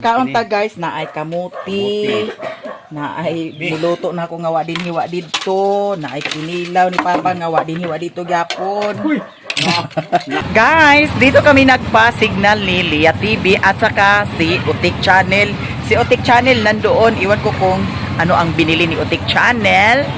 Kaunta guys, na ay kamuti, na ay niluto na ako nga wa din hiwa didto, na ay kinilaw ni Papa nga wa din hiwa dito gyapon. Guys, dito kami nagpa-signal ni Lia TV at saka si Utik Channel. Si Utik Channel nandoon, iwan ko kung ano ang binili ni Utik Channel.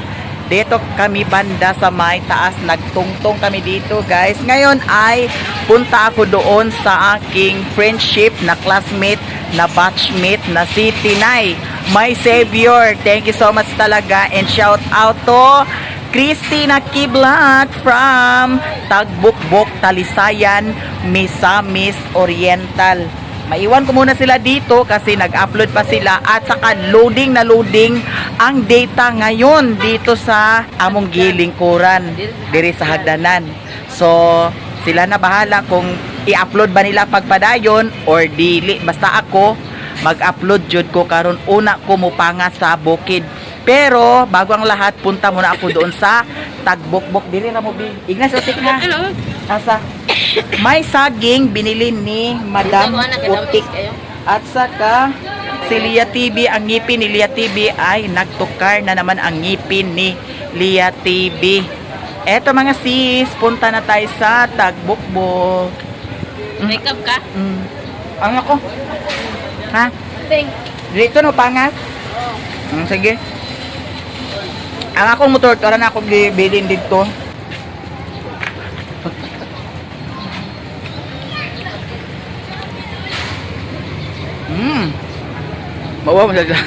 Dito kami banda sa may taas, nagtungtong kami dito guys. Ngayon ay punta ako doon sa aking friendship na classmate, na batchmate na si Tinay. My savior, thank you so much talaga and shout out to Christina Kiblat from Tagbukbok, Talisayan, Misamis Oriental. Maiwan ko muna sila dito kasi nag-upload pa sila at saka loading na loading ang data ngayon dito sa among gilingkuran diri sa hagdanan. So, sila na bahala kung i-upload ba nila pagpadayon or dili. Basta ako mag-upload jud ko karon una ko mupanga sa bukid. Pero bago ang lahat, punta muna ako doon sa Tagbukbok. Dili ra mo bi. Ignas utik na. Asa? May saging binili ni Madam Utik. At saka si Lia TV, ang ngipin ni Lia TV ay nagtukar na naman ang ngipin ni Lia TV. Eto mga sis, punta na tayo sa Tagbukbok. Makeup ka? Ang ako? Ha? Ting. Dito no, pangat? Sige. Ang akong motor, tara na akong gibilin dito. Mawa mo siya.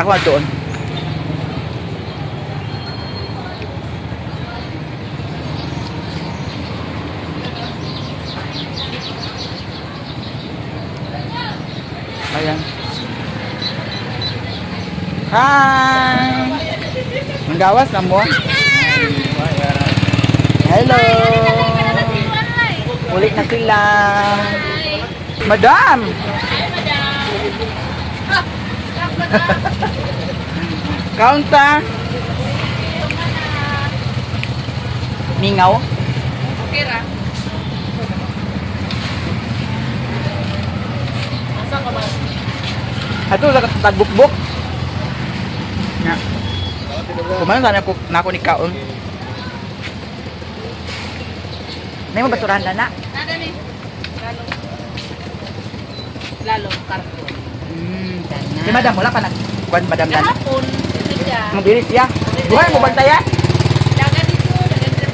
Ako doon. Ayan. Hi! Ang gawas na mo. Hello! Ulit na sila. Madam! Kaunta. Mingaw. Okay ra. Asa ka ba? Ato sa tagbukbok. Nga. Kumain sana ko nako ni kaon. May mo basurahan na na. Nada ni. Lalo. Lalo karton. Si madam wala pa nag kuan madam dan. Kahapon, siya. Mabilis siya. Buhay mo bantayan. Dagan dito, dagan dito.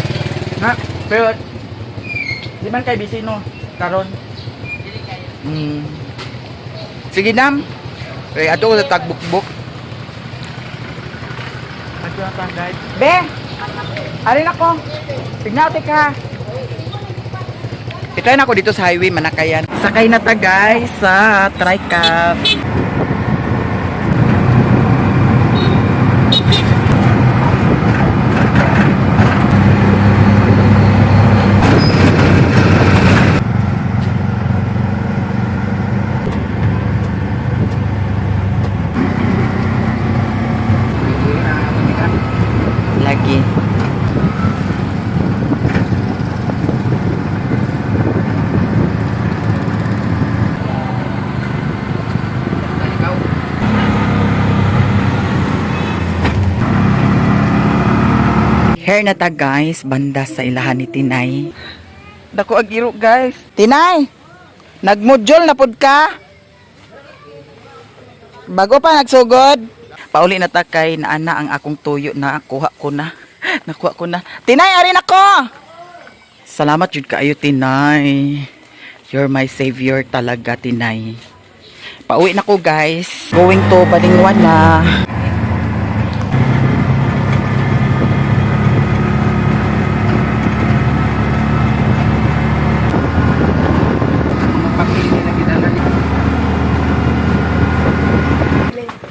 Ha? Pero di man kay busy no karon. Dili kayo. Sige nam. Eh ato ko sa tagbukbok. Ato na ta guys. Be. Arin ako. Tignan ka. Itry na ako dito sa highway, Manakayan. Sakay na ta guys sa Tricab. Lagi. Hair na ta guys, banda sa ilahan ni Tinay. Dako agiro guys. Tinay! Nagmudyol na pud ka? Bago pa nagsugod. Pauli na ta kay naana ang akong tuyo na kuha ko na. Nakuha ko na. Tinay, arin ako! Salamat jud kaayo Tinay. You're my savior talaga, Tinay. Pauwi na ko guys. Going to Balingwan na.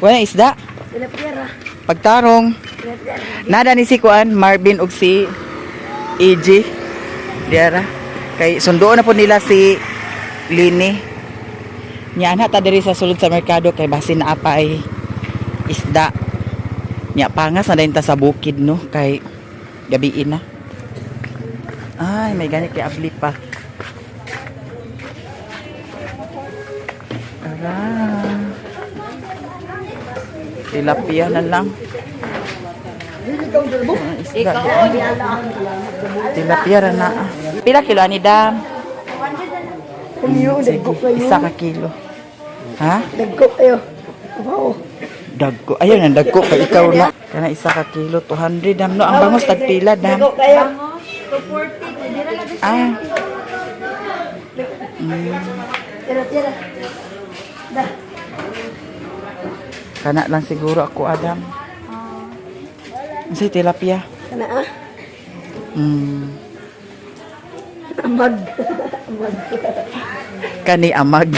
Wala isda. Pagtarong. Nada ni si Kuan, Marvin ug si EJ. Diara. Kay sunduon na po nila si Lini. Nya ana ta diri sa sulod sa merkado kay basin na apay isda. Nya pangas na dayon ta sa bukid no kay gabiin na. Ay, may ganit kay abli pa. Tara. Tilapia na lang. Mga isda. Tilapia ra na. Pila kilo ani dam? Sige, isa ka kilo. Ha? Dagko kayo. Wow. Dagko. Ayun ang dagko kay ikaw na. Kana isa ka kilo 200 dam no. Ang bangos tagpila dam. Dagko kayo. 240. Pwede na lang. Ah, Tira, tira. Da. kana lang siguro ako Adam. Unsay tilapia? Kana ah. Amag. Amag. Kani amag.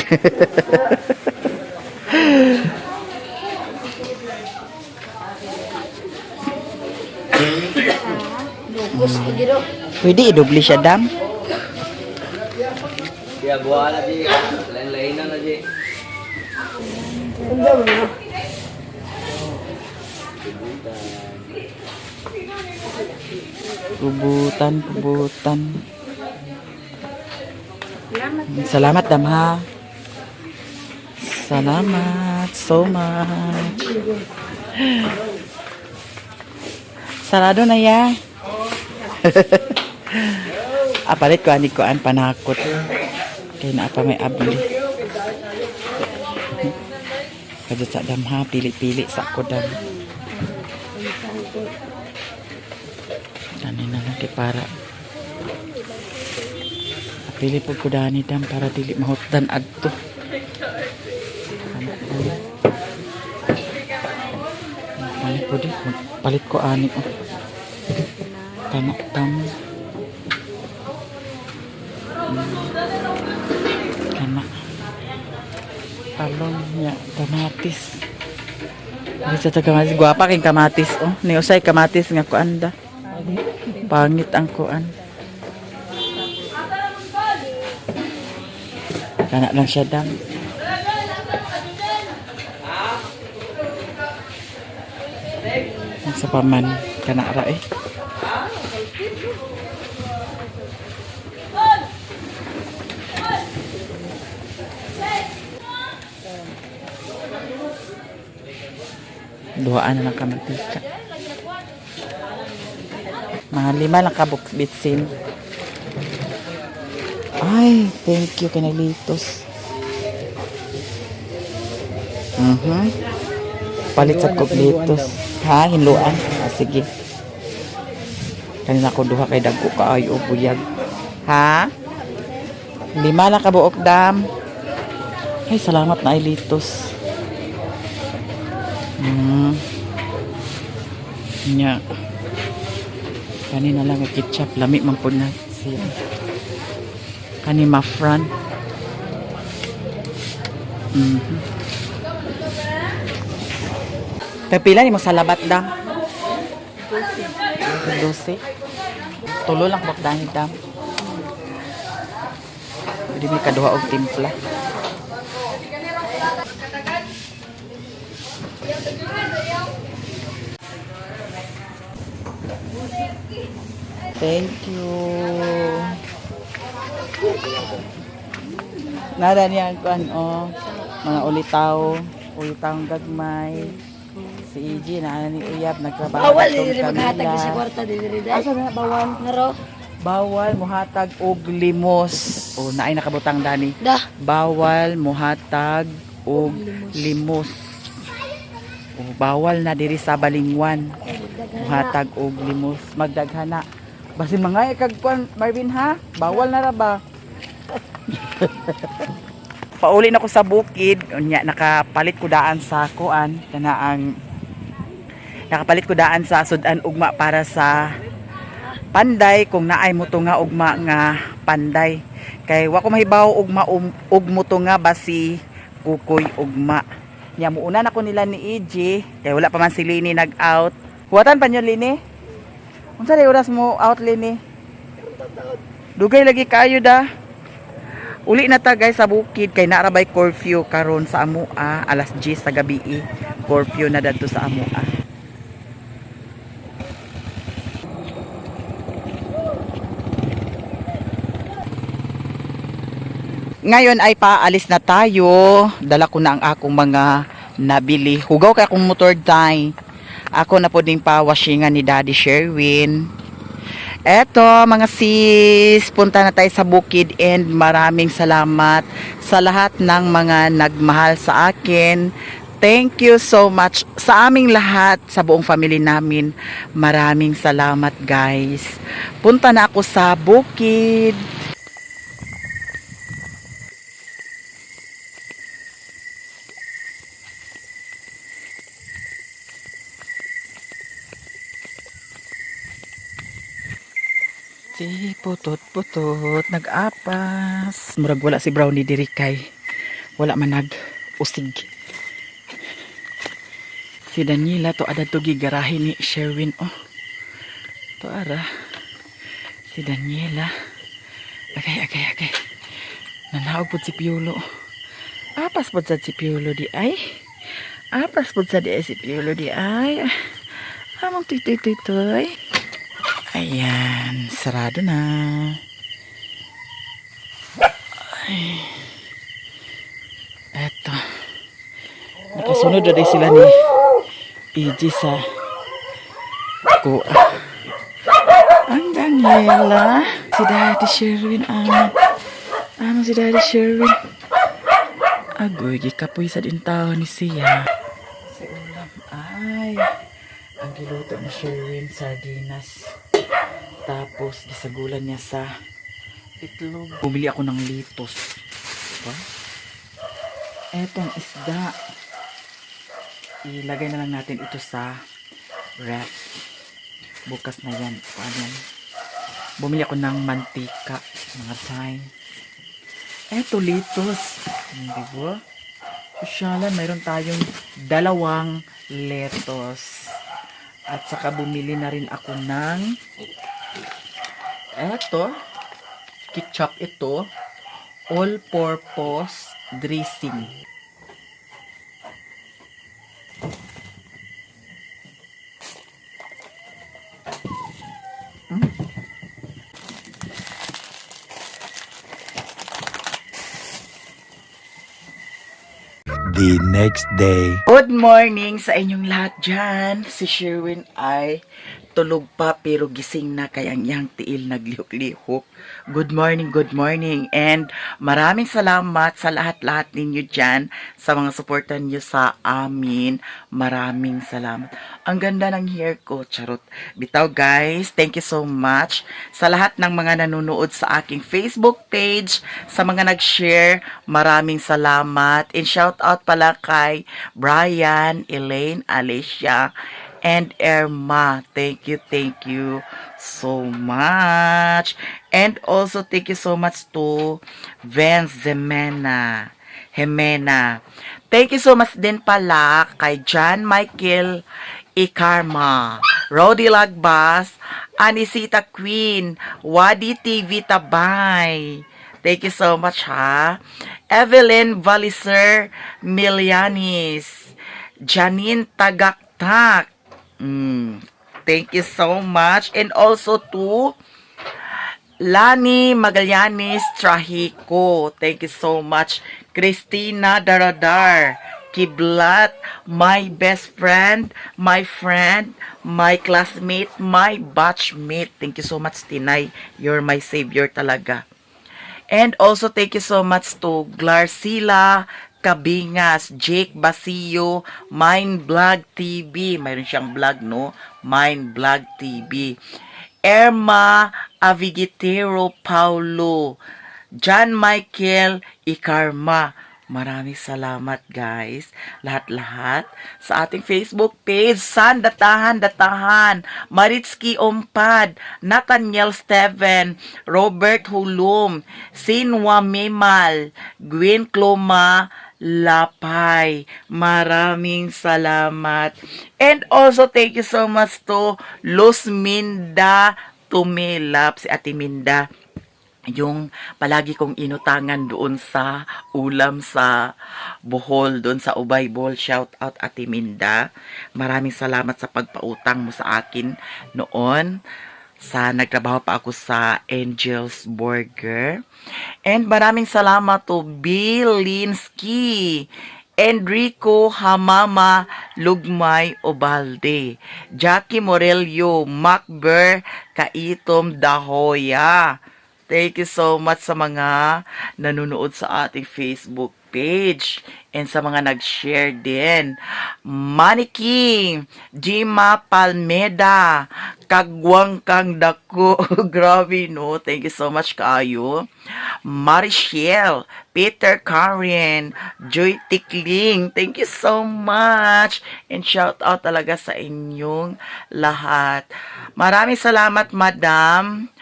Lukos giro. Pwede idubli siya dam. Ya buah lah ji, lain-lain lah ji. Ang daw no. Kubutan, kubutan. Salamat dam ha. Salamat so much. Sarado na ya. Apalit ko ani ko an panakot. Kay naa pa may abli. Kadto sa dam ha, pili-pili sa ko dam. Kani na lang kay para. Pili po ko dani dam para dili mahutdan adto. Ano po? Palit po di. Palit ko ani oh. Tama tam. Kana. Talong niya kamatis. Di sa kamatis. Guwapa king kamatis oh. Ni usay kamatis nga kuan da. Pangit ang kuan. Kana lang siya dam. Sa paman kana ra eh. Duhaan na lang ka mantika. Mga lima lang ka bitsin. Ay, thank you kinalitos. Palit sa kublitos. Ha, hinluan. Ah, sige. Kanina ko duha kay dagko kaayo o buyag. Ha? Lima lang ka buok dam. Ay, salamat na ay litos. Nya. Kanina lang ang ketchup. Lami man po na siya. Kani mafran. Pila ni mo sa labat dam? 12. Tulo lang bak dani dam. Pwede may kaduha og timpla. Thank you. Nara niya ang kuan oh. Mga ulitaw, ulitaw gagmay. Si EG na ni Uyab nagtrabaho Bawal atong dili maghatag Camila. sa kwarta dili dai. Asa na bawal? Ngaro. Bawal muhatag og limos. O naay nakabutang dani. Da. Bawal muhatag og limos. O bawal na diri sa Balingwan. Muhatag og limos. Magdaghana. Basin mga kag kuan Marvin ha? Bawal na ra ba? Pauli na ko sa bukid, unya nakapalit ko daan sa kuan kana ang nakapalit ko daan sa sudan ugma para sa panday kung naay mo nga ugma nga panday kay wa ko mahibaw ugma ug mo nga basi kukoy ugma nya muuna na ko nila ni EJ kay wala pa man si Lini nag-out. Huwatan pa nyo Lini, unsa ray oras mo out Lini? Dugay lagi kayo da. Uli na ta guys sa bukid kay naa ra bay curfew karon sa amoa alas 10 sa gabi eh. Curfew na dadto sa amoa. Ngayon ay paalis na tayo. Dala ko na ang akong mga nabili. Hugaw kay akong motor day. Ako na po din pa-washingan ni Daddy Sherwin. Eto mga sis, punta na tayo sa bukid and maraming salamat sa lahat ng mga nagmahal sa akin. Thank you so much sa aming lahat, sa buong family namin. Maraming salamat, guys. Punta na ako sa bukid. Si putot-putot nag-apas. Murag wala si Brownie diri kay wala man nag-usig. Si Daniela to ada to gigarahe ni Sherwin, oh. To ara. Si Daniela. Agay, agay, agay. Nanaog pud si Piolo. Apas pud sad si Piolo di ay. Apas pud sad di ay si Piolo di ay. Among tuy tuy tuy tuy. Ayan, sarado na. Ay. Eto. Nakasunod na din sila ni EJ sa kuha. Ang Daniela. Si Daddy Sherwin. Aman. Aman si Daddy Sherwin. Agoy, gikapoy sa din tao ni siya. Si ulam. Ay. Ang giluto ni Sherwin, sardinas. Tapos, gisagulan niya sa itlog. Bumili ako ng litos. Diba? Etong isda. Ilagay na lang natin ito sa ref. Bukas na yan. Paano yan? Bumili ako ng mantika. Mga time. Eto, litos. Di ba? Sosyalan, mayroon tayong dalawang letos. At saka bumili na rin ako ng eto, ketchup ito, all-purpose dressing. The next day. Good morning sa inyong lahat dyan. Si Sherwin ay tulog pa pero gising na kaya ang iyang tiil naglihok-lihok. Good morning, good morning. And maraming salamat sa lahat-lahat ninyo dyan sa mga suporta niyo sa amin. Maraming salamat. Ang ganda ng hair ko, charot. Bitaw guys, thank you so much sa lahat ng mga nanonood sa aking Facebook page, sa mga nag-share, maraming salamat. And shout out pala kay Brian, Elaine, Alicia, and Irma. Thank you so much. And also, thank you so much to Vance Zemena. Jimena. Thank you so much din pala kay John Michael Ikarma, Rody Lagbas, Anisita Queen, Wadi TV Tabay. Thank you so much, ha. Evelyn Valiser Milianis, Janine Tagaktak. Thank you so much. And also to Lani Magallanes Trahico. Thank you so much. Christina Daradar. Kiblat, my best friend, my classmate, my batchmate. Thank you so much, Tinay. You're my savior talaga. And also, thank you so much to Glarcila Cabingas, Jake Basilio, Mind Blog TV. Mayroon siyang vlog, no? Mind Blog TV. Erma Avigitero Paulo, John Michael Ikarma. Maraming salamat, guys. Lahat-lahat sa ating Facebook page. San Datahan Datahan, Maritski Ompad, Nathaniel Steven, Robert Hulum, Sinwa Memal, Gwen Cloma Lapay. Maraming salamat. And also, thank you so much to Luzminda Tumilap, si Ate Minda, yung palagi kong inutangan doon sa ulam sa Bohol, doon sa Ubay Bohol. Shout out, Ate Minda. Maraming salamat sa pagpautang mo sa akin noon. Sa nagtrabaho pa ako sa Angel's Burger. And maraming salamat to Bilinski, Enrico Hamama Lugmay Obalde, Jackie Morello, Macber Kaitom Dahoya. Thank you so much sa mga nanonood sa ating Facebook page and sa mga nag-share din. Manny King, Jima Palmeda, Kagwang Kang Dako. Grabe, no? Thank you so much kaayo. Marichelle, Peter Karen, Joy Tikling, thank you so much. And shout out talaga sa inyong lahat. Maraming salamat, Madam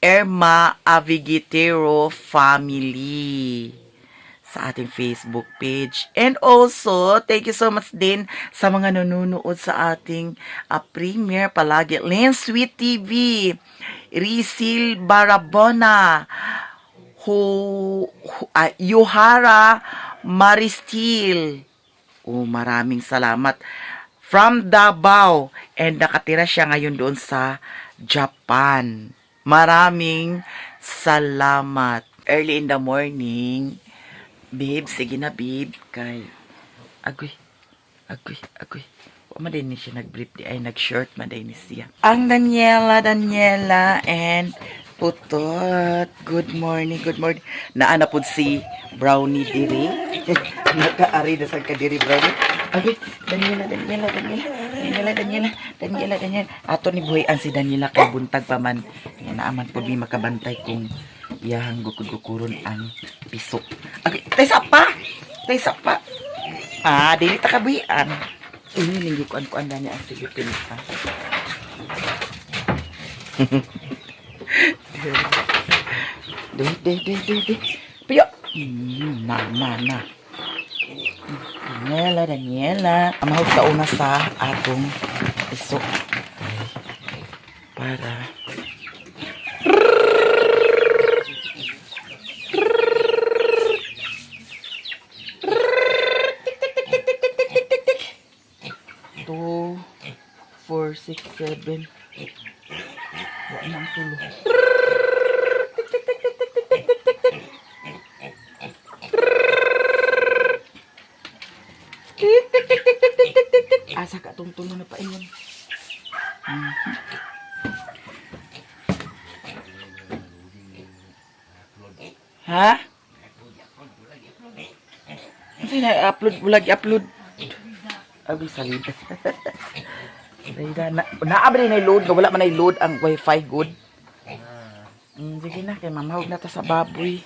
Irma Avigitero family sa ating Facebook page. And also, thank you so much din sa mga nanonood sa ating premiere palagi. Lynn Sweet TV, Risil Barabona, Yuhara Maristil. Oh, maraming salamat. From Davao. And nakatira siya ngayon doon sa Japan. Maraming salamat. Early in the morning. Babe, sige na babe. Kay, agoy, agoy, agoy. Wa man din ni siya nag-brief di ay nag-short man din ni siya. Ang Daniela, Daniela, and Putot. Good morning, good morning. Naana pud si Brownie diri. Nakaari na sa kadiri Brownie. Agoy, Daniela, Daniela, Daniela, Daniela, Daniela, Daniela, Daniela. Ato ni buhian si Daniela kay buntag pa man. Nga naaman pud mi makabantay kung iyahang gukod-gukuron ang piso. Agoy, taysa pa. Taysa pa. Ah, dili ta kabuhian. Ini ning gikuan-kuan na niya ang silipin pa. De, de, de, de, de. Piyo. Na, na, na. Daniela, Daniela. Amahog ka una sa atong iso. Para. Two, four, six, seven. Wa na ang tulo. Tik, tik, tik, tik, tik, tik, tik, tik, tik. Asa ka atong tulo na paingon. Ha? Kasi na-upload, wala upload. Abi salida. Salida na naabri na load, wala man ay load ang wifi good. Sige na kay mamahog na ta sa baboy.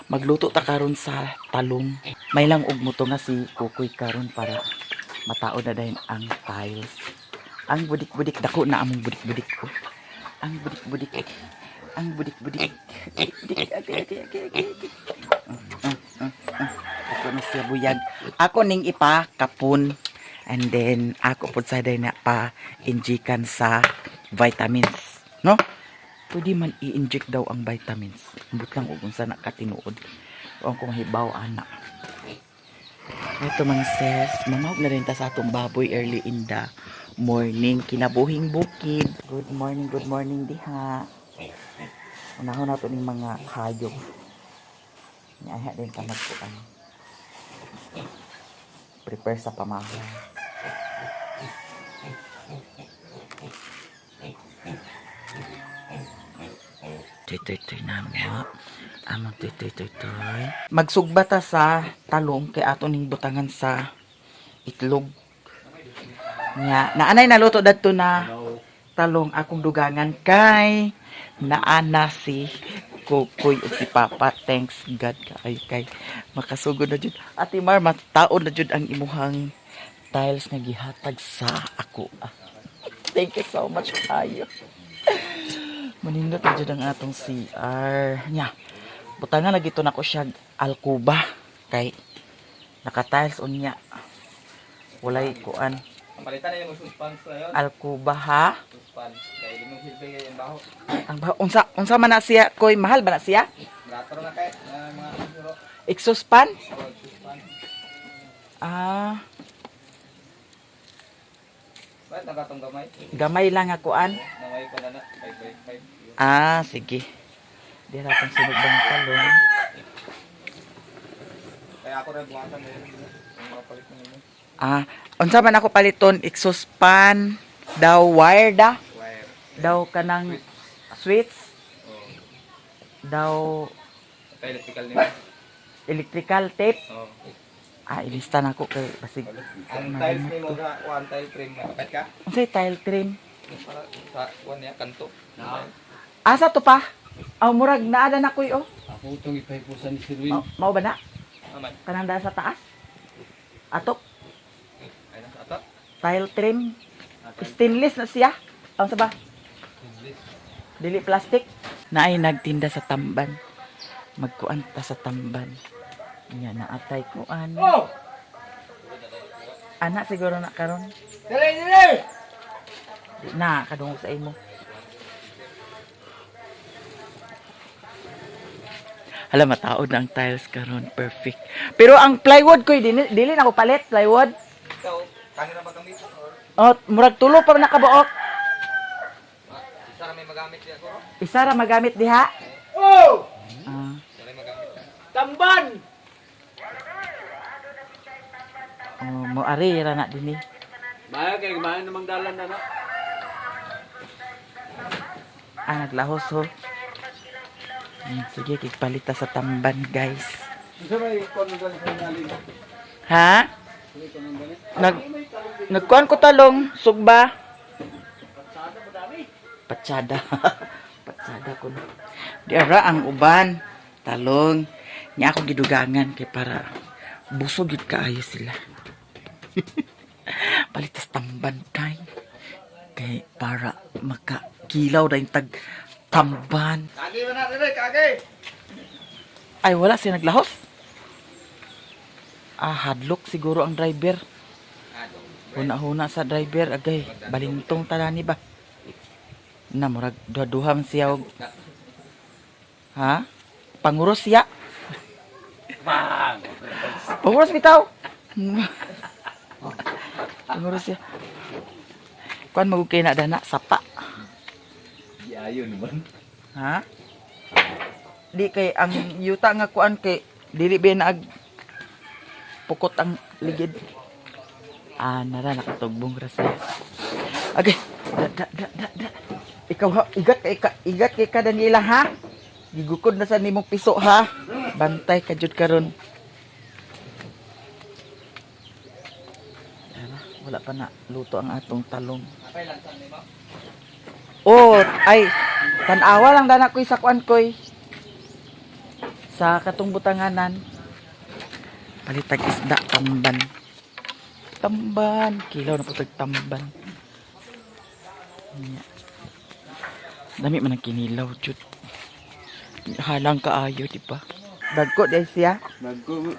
Magluto ta karon sa talong. May lang og muto nga si Kukoy karon para matao na dahin ang tiles. Ang budik-budik dako na among budik-budik ko. Ang budik-budik. Ang budik-budik. Budik, okay, okay. Ako na siya buyag. Ako ning ipa kapon. And then ako pud sa day na pa injikan sa vitamins, no? Pwede man i-inject daw ang vitamins. Ambot lang og unsa na katinuod. Ang kung hibaw ana. Ito mga sis, mamahog na rin ta sa atong baboy early in the morning. Kinabuhing bukid. Good morning diha. Unahon nato ning mga hayop. Niya din ta magkuan. Prepare sa pamahay. Tuy tuy tuy na mo. Among tuy tuy tuy tuy. Magsugba ta sa talong kay ato ning butangan sa itlog. Nya, naanay naluto dadto na talong akong dugangan kay naana si Kukoy ug si Papa. Thanks God kaayo kay makasugod na jud. Ate Mar, mataon na jud ang imuhang tiles nga gihatag sa ako. Ah. Thank you so much kayo. Manindot na jud ang atong CR. Nya. Butangan lagi to nako siya alkuba kay naka-tiles unya. Walay kuan. Palitan na yung suspans na yun. Alkuba ha. Suspans. Kaya di mong silbi yung baho. Ang ba unsa unsa man na siya koy mahal ba na siya? Brato na kay na mga suro. Exhaust fan? O, suspans. Ah, Bakit nakatong gamay? Gamay lang nga kuan. Namay ko na na. 5 by 5. Ah, sige. Dira tong sinugbang talong. Kaya ako rin buhasan na yun. Ang mga palit na nimo. Ah, unsa man ako paliton exhaust fan daw wire da Wire. daw kanang switch Oh. daw Ito electrical nimo. electrical tape. Oh. Ah, ilista na ako kay basig. Ang tiles nimo ka, one tile frame na. Kapit ka? Unsay tile trim? Para sa one niya kanto. Asa to pa? Aw murag naada na koy oh. Ako itong ipahipusan ni Sir Win. Oh, mao ba na? Aman. Kanang daan sa taas? Ato, Ay nasa ato. tile trim. Stainless na siya. Ang sa ba? English. Dili plastic. Naay nagtinda sa tamban. Magkuan ta sa tamban. Nya naatay kuan. Oh! Ana siguro na karon. Dali, dali! Di na kadungog sa imo. Hala mataod na ang tiles karon, perfect. Pero ang plywood ko dili, dili na ko palit plywood. Ikaw, kanina magamit or Oh, murag tulo pa nakabuok. isa kami magamit diya ko. Isa ra magamit diha. Oh! Ah. Isa rin magamit. Tamban! Oh, mo ari ra na dinhi. Maya kay kumain namang dalan na na. Ah, naglahos ho. Sige, kigpalita sa tamban, guys. Unsa may kon dali sa ngaling? Ha? Nag nagkuan ko talong, sugba. Patsada. Patsada ko na. Di ara ang uban, talong. Nya ako gidugangan kay para busog gid kaayo sila. Palitas tamban kay kay para makakilaw na yung tag tamban. Kagi man na dire, kagi. Ay, wala siya naglahos. Ah, hadlok siguro ang driver. Huna-huna sa driver. Agay, balintong talani ba? Na, murag duha-duha man siya. Ha? Panguros siya. Panguros bitaw. Panguros siya. Kuan magugkay na dana, sapa. Yayon naman. Ha? Di kay ang yuta nga kuan kay dili ba naag pukot ang ligid. Ah, nara nakatugbong ra siya. Okay. Da da da da da. Ikaw ha, igat kay ka, igat kay ka Daniela ha. Gigukod na sa nimong piso ha. Bantay ka jud karon. Tara, wala pa na luto ang atong talong. Apay lansan nimo. Oh, ay tan-awa lang dana koy sa kuan koy. Sa katong butanganan. Palitag isda tamban. Tamban, kilaw na putag tamban. Nya. Dami man ang kinilaw jud. Halang kaayo, di ba? Dagko di siya. Nagko.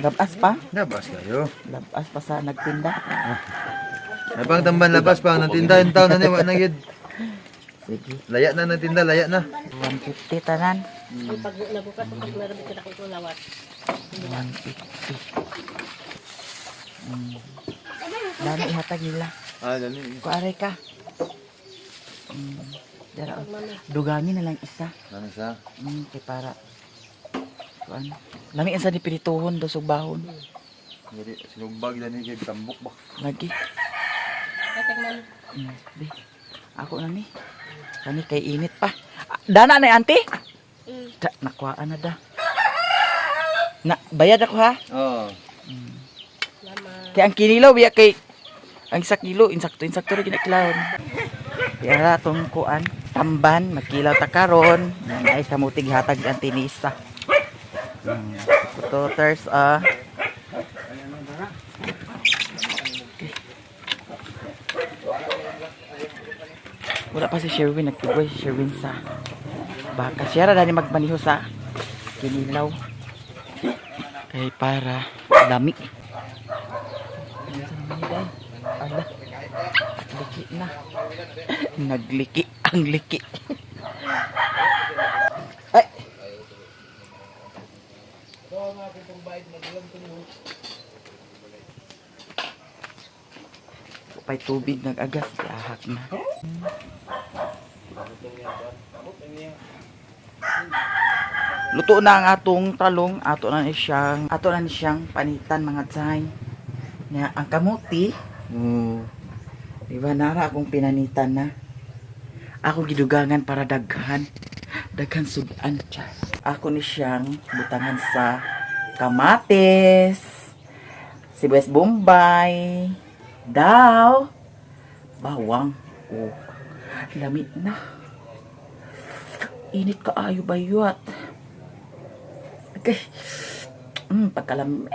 Labas pa. Labas kayo. Labas pa sa nagtinda. Napang tamban labas pa natinda yung taon na ni wa na gid. Sige. Laya na natinda, laya na. 150 tanan. Ang pag nabukas ang paglarabit ka na kung lawat. 150. Dami ihatag nila. Ah, dali. Kuaray ka. Dara. Oh. Dugangin na lang isa. Ano sa? Kay para. Kuan. Lami ang sa ni pirituhon do sugbahon. Dali sinugbag dani kay tambok ba. Lagi. Katag man. Di. Ako na ni. Kani kay init pa. Ah, dana na auntie. Da, nakuhaan na da. Na, bayad ako ha. Oh. Salamat. Kay ang kinilaw biya kay ang isa kilo insakto insakto ra ginaklawon. Kaya tong kuan tamban magkilaw ta karon. Naay sa mutig hatag ang tinisa. Kutoters ah. Wala pa si Sherwin, nagtugway si Sherwin sa baka. Siya ra dani magmaniho sa kinilaw. Kay para dami. Ala. Liki na. Nagliki ang liki. Ay. pa'y tubig nag-agas. Ahak na. Luto na ang atong talong, ato na ni siyang panitan mga chay. Nya ang kamuti. Di ba nara akong pinanitan na. Ako gidugangan para daghan. Daghan sudan char. Ako ni siyang butangan sa kamatis, sibuyas bombay, daw, bawang. Oh, lamit na. Init kaayo bayot. Okay. Pagkalami.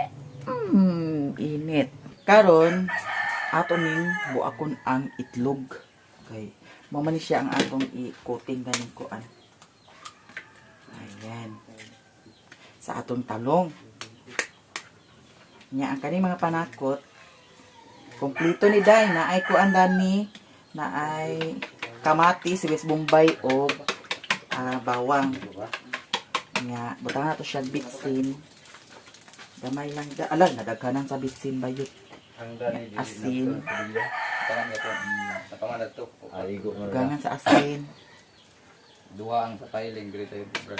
Init. Karon, ato ning buakon ang itlog. Okay. Mao man ni siya ang atong i-coating ganing kuan. Ayan. Sa atong talong. Nya ang kaning mga panakot, kompleto ni Day na ay kuan dani, na ay kamatis, sibuyas bombay o bawang. Nya, butangan nato siya bitsin. Gamay lang da. Ala, nadaghanan sa bitsin bayot. Asin. Napangalan to. Arigo mo na. Gangan sa asin. Duha ang sa tiling diri tayo, bro.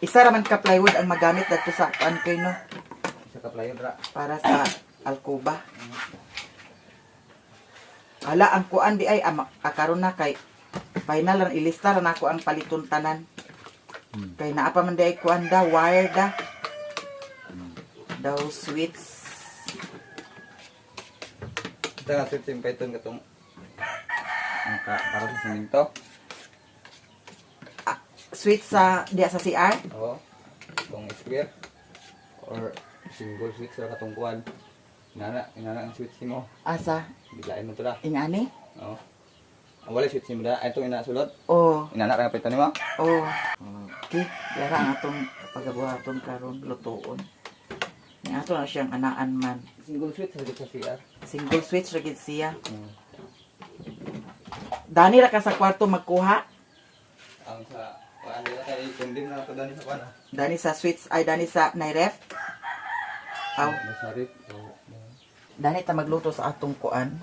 Isa ra man ka plywood ang magamit dadto sa kuan kay no Isa ka plywood ra. para sa alcoba. Ala ang kuan di ay ama, akaron na kay final ra ilista ra nako ang paliton tanan. Kay naa pa man di ay kuan da wire da. Daw switch. Ito nga switch yung python katong ang ka para sa simento. Ah, switch sa diya sa CR. Oo. Itong square or single switch ra katong kuan. Inana, inana ang switch nimo. Asa Biglain mo to la. ingani? Oo. Ang wala switch nimo da, ay itong ina sulod. Oh, Inana ra nga python nimo. oh. Okay, yara ang atong pagabuhaton karon lutoon. Ni ato na siyang anaan man. Single switch ra sa CR. Single switch ra gid siya. Dani ra ka sa kwarto magkuha. Ang sa kuan nila kay kundim na to dani sa kuan. ah. Dani sa switch ay dani sa nairef. Aw, Masarit. Oo. dani ta magluto sa atong kuan.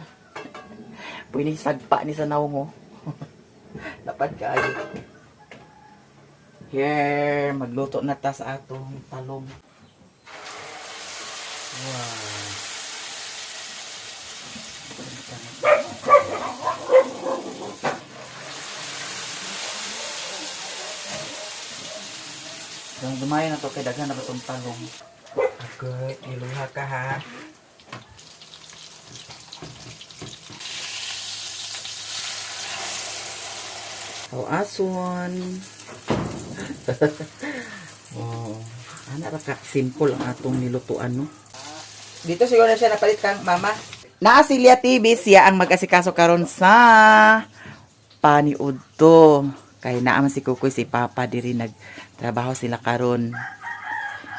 Pwede sagpa ni sa nawong oh. Lapad kaayo. Here, magluto na ta sa atong talong. Wow. Dang dumayo na to kay daghan na ba tong talong. Agay, niluha ka ha. Aw ason. Oh, ana ra ka simple ang atong nilutuan no. Dito siguro na siya napalit kang mama. Naa si Lia TV, siya ang mag-asikaso karon sa paniudto. Kay naa man si Kukoy si Papa diri nagtrabaho sila karon.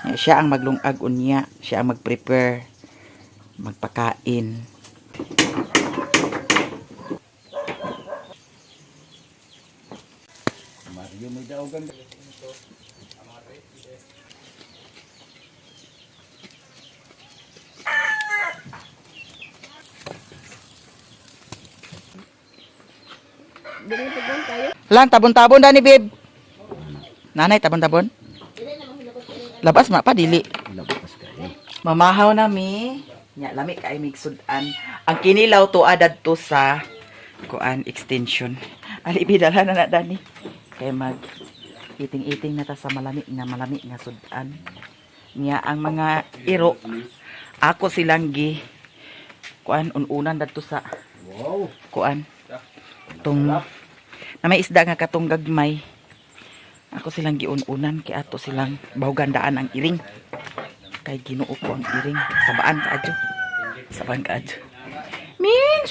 Nya, siya ang maglungag unya, siya ang mag-prepare magpakain. Mario may daogan. Dili pagong tayo. Lang tabon-tabon dani babe. Nanay tabon-tabon. Labas ma pa dili. Labas kayo. Mamahaw na mi. Nya lami kay migsudan. Ang kinilaw to adad to sa kuan extension. Ali bidala na na dani. Kay mag iting-iting na ta sa malami nga sudan. Nya ang mga iro ako silang gi kuan ununan dadto sa Wow. kuan tung na may isda nga katong gagmay. Ako silang giun-unan kay ato silang bahugandaan ang iring. Kay Ginoo ko ang iring. Sabaan ka adyo. Sabaan ka adyo. Min!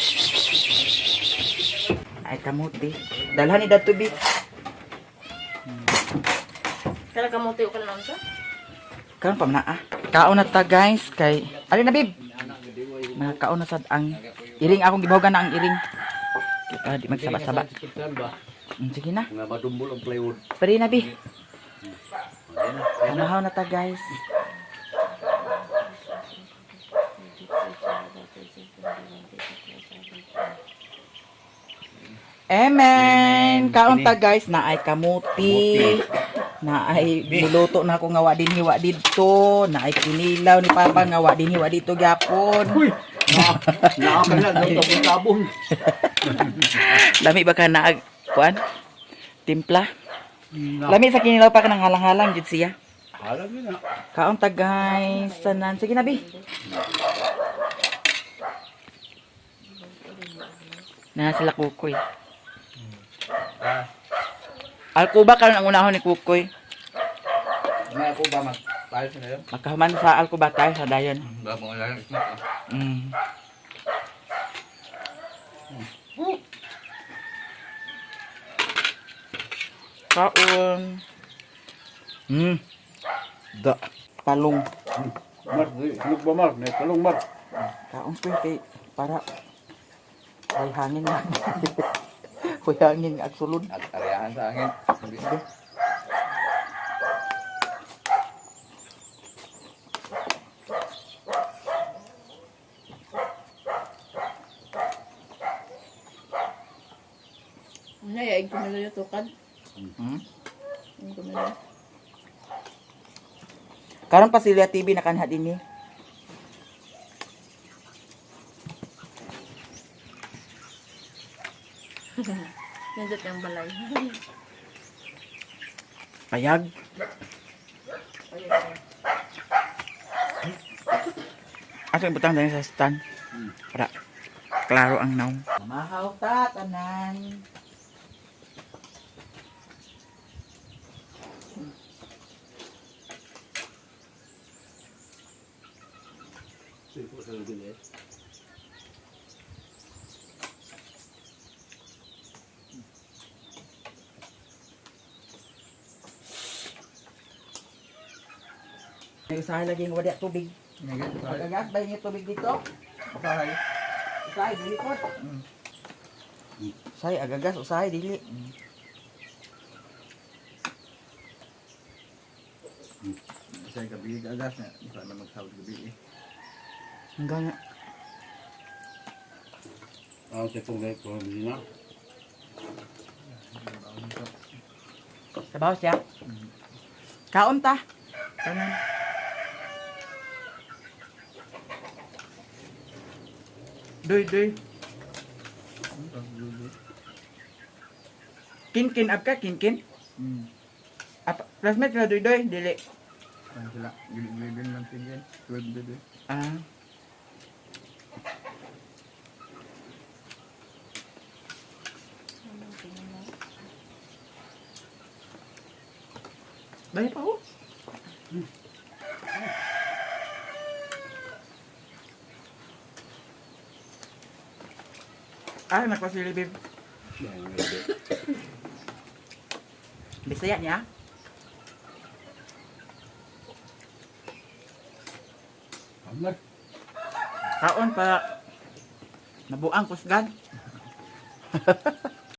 Ay kamuti. Dalhan ni dadto bi. Talaga mo tayo ka na sa? Karon pa man na ah. Kaon na ta guys kay Ali na bib. Nakakaon na sad ang iring akong gibahugan na ang iring. Kay para di magsaba-saba. Ba? Sige na. Nga madumbol ang plywood. Pari na bi. Kamahaw na ta guys. Amen. Kaon ta guys na ay kamuti. Na ay niluto na ako nga wa din hiwa didto, na ay kinilaw ni Papa nga wa din hiwa dito gyapon. Naa ka na, tabon-tabon. Lami ba ka na kuan? Timpla. Lami sa kinilaw pa ka ng halang-halang jud siya. Alam yun na. Kaon ta guys, tanan. Sige na bi. Na sila Kukoy. Alcuba karon ang unahon ni Kukoy. May ako ba mag pares na yun? Makahuman sa Alcuba tayo sa dayon. Ba mo lang isma. Kaon. Da. Palong. Mar, tulog ba Mar? May talong Mar. Kaon ko kay para way hangin na. Way hangin at sulod. At arayahan sa angin. Ano ya, kumilo yung tukad. Kumilo. Karon pa Silya TV nakanha dinhi. Nandot yung balay. Payag. Ato yung butang dahil sa stand. Para klaro ang naong. Mahaw ta tanan. May usahay lagi ng wala tubig. Pagagas ba yung tubig dito? Usahay. Usahay dili po. Usahay agagas usahay dili. Usahay gabi agas na. Sana magsabot gabi eh. Hanggang na. Ah, sa itong gayet ko, hindi na. Sabaw siya. Kaon ta. Tanan. Doy, doy. Kinkin ab ka, kinkin. Apa, classmate ka doy doy, dili. Ano sila? Gili-gili lang tingin. 12 dito. Ah. Dahil pa ho. Ah, nagpasili, babe. Bisaya niya? Amar. Kaon para nabuang kusgan.